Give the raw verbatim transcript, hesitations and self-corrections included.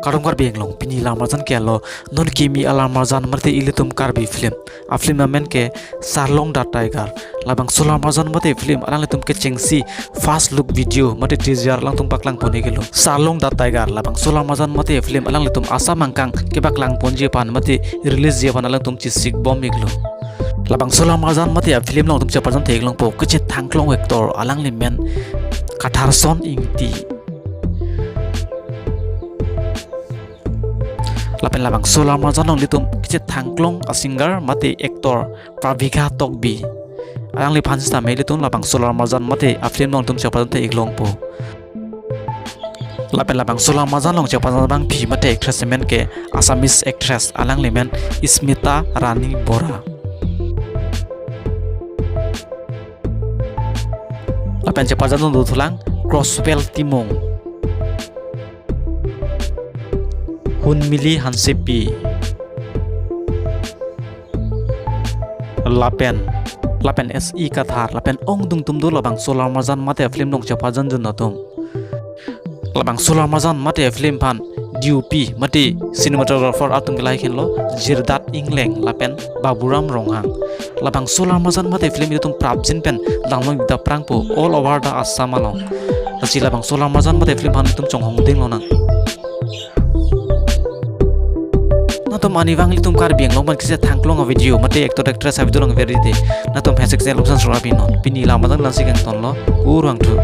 Kardom Karbi Anglong, pini lamarjan ke alo, non kimi alamarjan mate ilitum Karbi film. A film amen ke Sarlong the Tiger. Labangso lamarjan mate film alanglitum kechengsi first look video mate teaser alangtum paklang pon iklo. Sarlong the Tiger, labangso lamarjan mate film alanglitum asam angkang kepaklang ponji aphan mate release ji aphan alangtum chesik bom iklo. Labangso lamarjan mate a film along itum cheparjan thek longpo kechethangklong actor, alangli men Katharson Ingti. Lapen labangso lamarjan along ilitum kechethangklong a singer mate actor Pravikha Tokbi. Alangliphan sitame ilitum labangso lamarjan mate a film along itum cheparjan thek longpo. Lapen labangso lamarjan along cheparjan abangpi mate actress amen ke Assamese actress, alangli men Smita Rani Bora. Lapen cheparjan dodun thulang Crosswell Timung, Hunmili Hansepi, lapen, lapen S I Kathar, lapen ongdung atum do labangso lamarjan mate a film along cheparjan dun atum. Labangso lamarjan mate a film aphan D O P mate cinematographer atum ke lahei henlo Jirdat Engleng lapen Baburam Ronghang. Labangso lamarjan mate a film ilitum prapjin pen langlong ida prangpo all over the Assam along. Lasi labangso lamarjan mate a film aphan itum chonghong ding lonang. Nangtum arnivang ilitum Karbi Anglong aphan kechethangklong a video mate actor actress a video langver tangte, nangtum hashtag channel option sura pinon. Pini lamarjan langsi kangtonlo, kurvangthu.